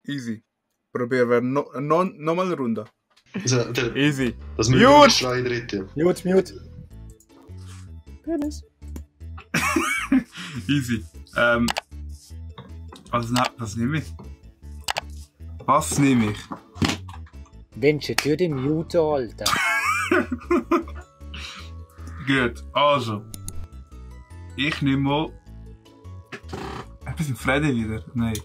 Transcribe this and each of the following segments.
Easy. Probieren wir noch mal eine Runde. Also, Easy. das Mute! Müllschrei dritte. Mute. Penis. Easy. Was nehme ich? Was nehme ich? Mensch, tu den Mute, Alter. Gut, also. Ich nehme mal. Ein bisschen Freddy wieder. Nein.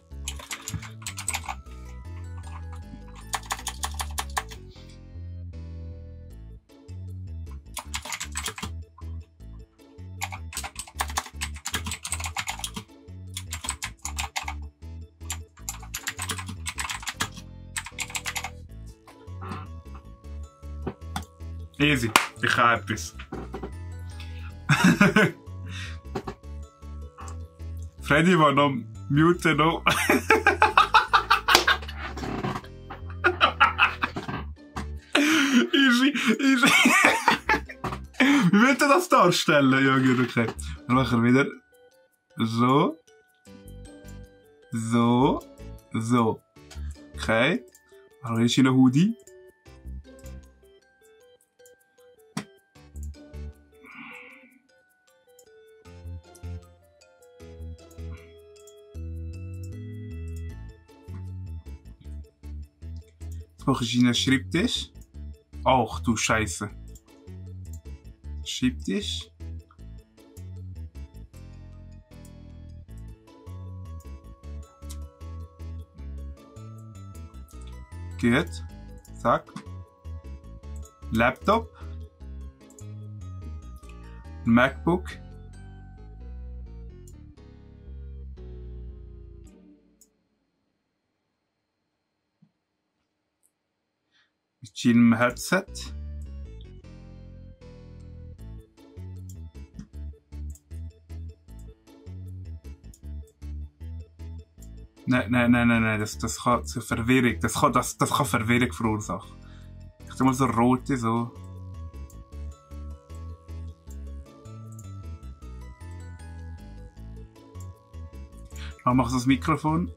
Easy, ich habe etwas. Freddy war noch mute noch. Easy. Wie willst du das darstellen? Ja, gut, okay. Dann machen wir wieder so. So. Okay. Dann ist in ein Hoodie. Mache ich in einen Schreibtisch. Ach du Scheiße. Schreibtisch. Gut. Zack. Laptop. MacBook. Mit einem Headset. Nein, das kann zur Verwirrung. Das kann Verwirrung verursachen. Ich tue mal so rote, so. Dann mach ich das Mikrofon.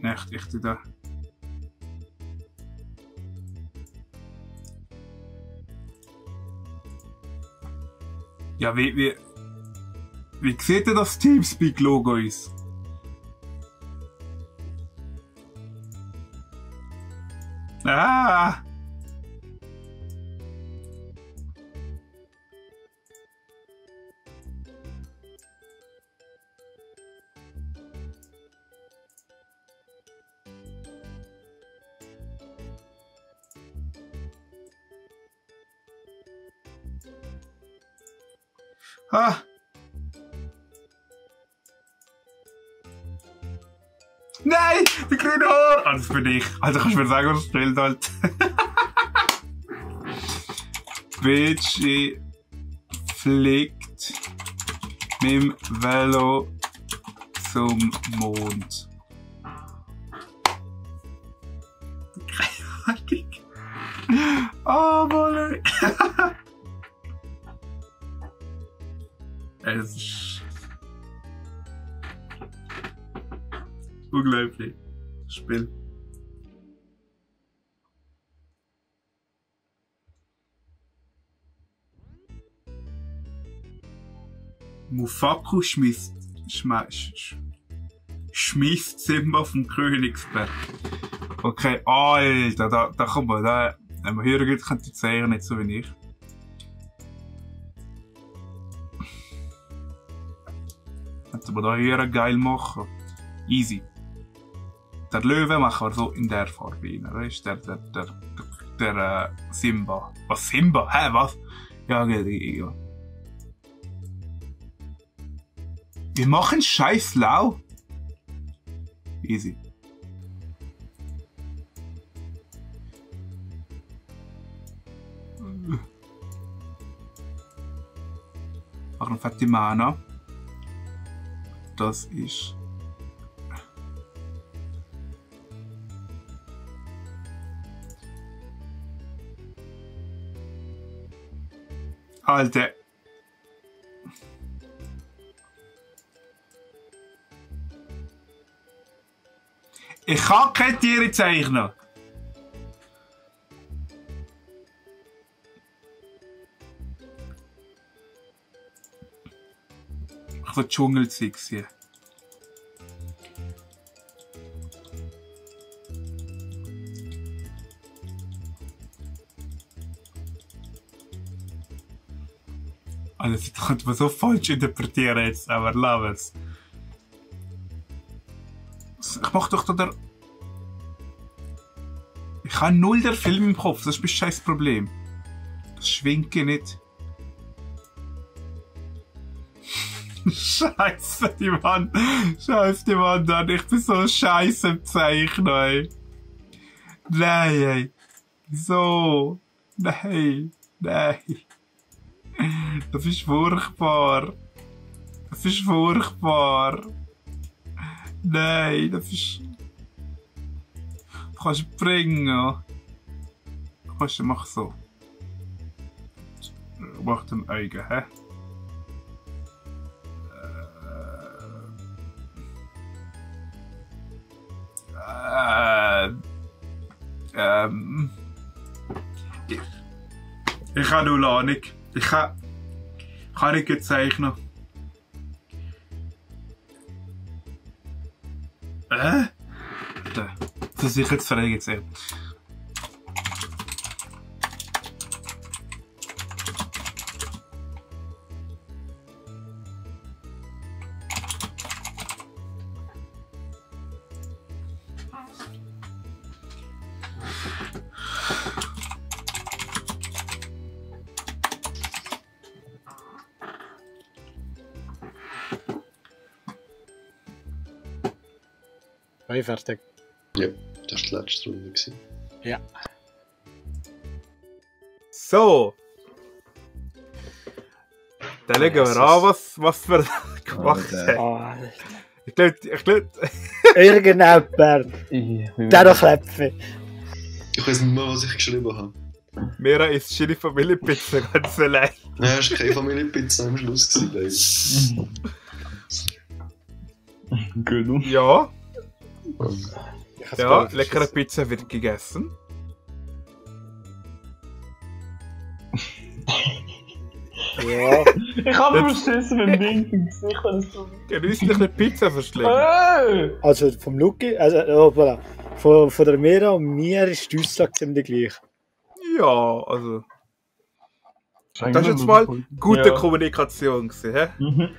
Echt, ich tue da. Ja, wie sieht denn das Teamspeak-Logo aus? Ah! Ah! Nein! Die grüne Haar! Ah, das bin ich. Also kannst du mir sagen, was stellt halt. Bitchy fliegt mit dem Velo zum Mond. Keine Ahnung. Oh, Mann. Es ist unglaublich. Spiel. Mufaku schmeißt Simba vom Königsberg. Okay, Alter, da kommt man, da, wenn man hören geht, könnt ihr zeigen, nicht so wie ich. Könnte man da hören geil machen. Easy. Der Löwe machen wir so in der Farbe rein. Weißt du, der Simba. Was, Simba? Hä, was? Ja, geht, ja. Wir machen scheiß lau. Easy. Machen Fatimana. Das ist. Alter. Ich kann keine Tiere zeichnen. Ich will Dschungelzeug sehen. Also, das könnte man so falsch interpretieren jetzt, aber lass es. Ich mach doch da. Ich habe null der Film im Kopf, das ist mein scheiß Problem. Das Schwinke nicht. Scheiße, die Mann. Scheiße, die Mann an. Ich bin so scheiße im Zeichnen, ey. Nein, ey. So. Nein. Nein. Das ist furchtbar. Das ist furchtbar. Nein, das ist... Du kannst bringen. Du kannst, mach so. Mach den Augen, hä? Ich habe null Ahnung. Ich kann nicht zeichnen. Das ist jetzt Frage gesehen. Fertig. Ja, das war die letzte Runde. Ja. So. Dann schauen wir an, was wir gemacht haben. Ah, Ich glaube... irgendjemand. Der noch klepfen. Ich weiß nicht mehr, was ich geschrieben habe. Mira isst Chili Familienpizza ganz allein. Nein, es war keine Familienpizza am Schluss. Genau. Ja. Ich hab's Ja, gar nicht leckere verschissen. Pizza wird gegessen. Ja. Ich habe verschissen mit dem Ding im Gesicht, wenn es so... Genüssliche Pizza verschlingen. Also vom Luki, also voilà. Von der Mira und mir ist die Aussage ziemlich gleich. Ja, also... Das ist jetzt mal gute Kommunikation gewesen, hä? Mhm.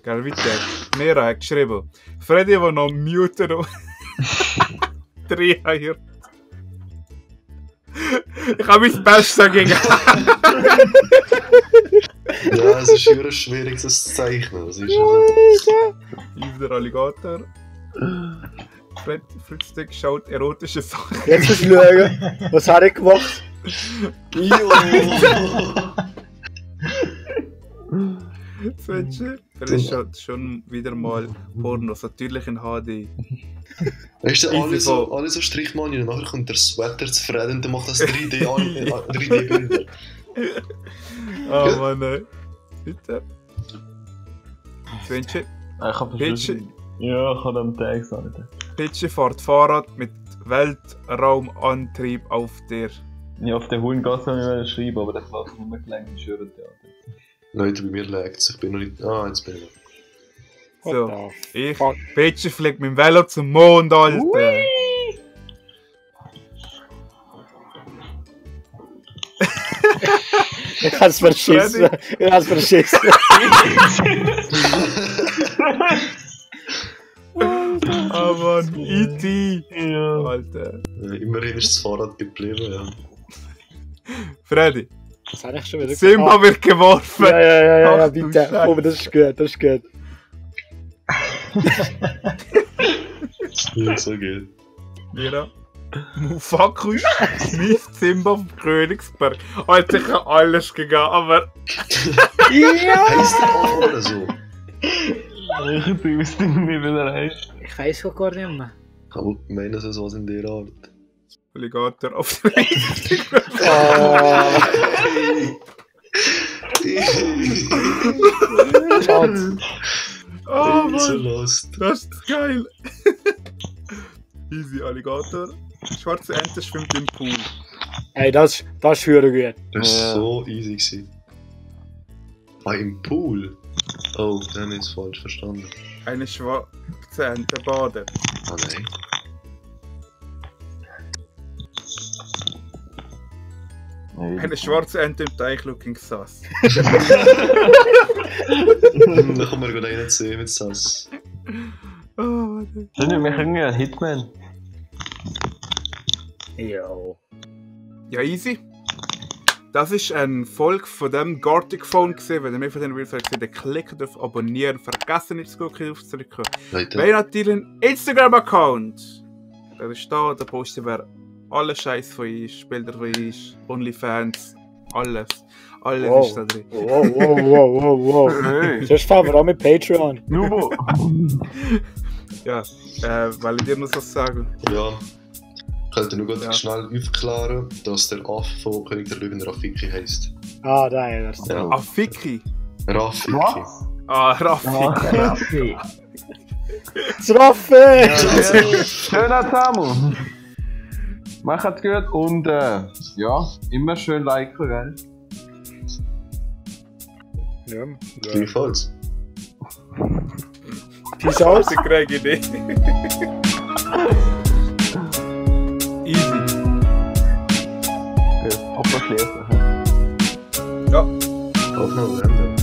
Gell, weiter. Mira hat geschrieben. Freddy, der noch muten und... 3 hier. Ich habe mein Bestes gegeben. Ja, es ist immer schwierig, das zu zeichnen. Das ist also... Yves der Alligator. Fritz schaut erotische Sachen. Jetzt musst du schauen, was habe ich gemacht? Svenche. Fritz schaut schon wieder mal Pornos, natürlich in HD. Weißt du, alle Easy so Strichmanien und nachher kommt der Sweater zu Fred und dann macht das 3D-Bilder. Oh Mann, ey. Bitte. Svenche. Ich habe verschissen. Ja, ich habe am Tag gesagt. Pitsche fährt Fahrrad mit Weltraumantrieb auf der... Ja, auf der hohen Gasse habe ich schreiben, aber das war nur gelangt in Schürentheater. Leute, bei mir lägt es. Ich bin noch nicht... Ah, jetzt bin ich noch. So, What ich, fuck? Pitsche fliegt mit dem Velo zum Mond, Alter. Ich kann es verschissen. Ich kann es verschissen. Ah Mann, E.T. Ja. Alter. Immerhin ist das Fahrrad geblieben, ja. Freddy, Das habe ich schon wieder Simba wird geworfen. Ja, Ach, du bitte. Scheiße. Oh, das ist gut, das ist gut. Ja, so geht. Mira. Mufaku schmeißt Simba vom Königsberg. Alter, ich habe alles gegangen, aber... Ja! Heißt der auch oder so? Ich wüsste nicht mehr, wie er heißt. Ich weiß auch gar nicht mehr. Ich kann meinen, es ist was in der Art. Alligator auf der Oh. Schatz. Oh So Mann, lost. das ist geil. Easy, Alligator. Schwarze Ente schwimmt im Pool. Ey, das ist für gut. Das Ja. war so easy gewesen. Ah, im Pool? Oh, dann habe ich es falsch verstanden. Eine schwarze Ente badet. Ah nein. Eine schwarze Ente im Teich looking sus. Dann kommen wir gleich reinziehen mit Sass. Oh, Mann. Das ist mich irgendwie ein Hitman. Jo. Ja, easy. Das ist eine Folge von dem Gartic Phone gesehen. Wenn ihr mehr von den Videos seht, dann klickt auf Abonnieren. Vergessen nicht, das Glocke aufzudrücken. Leute, Wenn natürlich einen Instagram-Account. Der ist da posten wir alle Scheiß von euch, Bilder von euch, Onlyfans, alles. Alles Wow. ist da drin. Wow. Hey, Sonst fangen wir an mit Patreon. Nubo! Ja, weil ich dir noch was sagen. ja. Könnt ihr nur gut Ja. schnell aufklären, dass der Affe von König der Löwen Rafiki heisst? Ah, da ist er. Ja. Ah, Ficky. Rafiki. Was? Ah, Raffi. Raffi! Das Raffe! Schöner Samu! Macht's gut und ja, immer schön liken, gell? Ja. Gleichfalls. Peace out. Ich kriege Idee. Easy. Gut, Papa schließen. Ja. Auf noch Ende.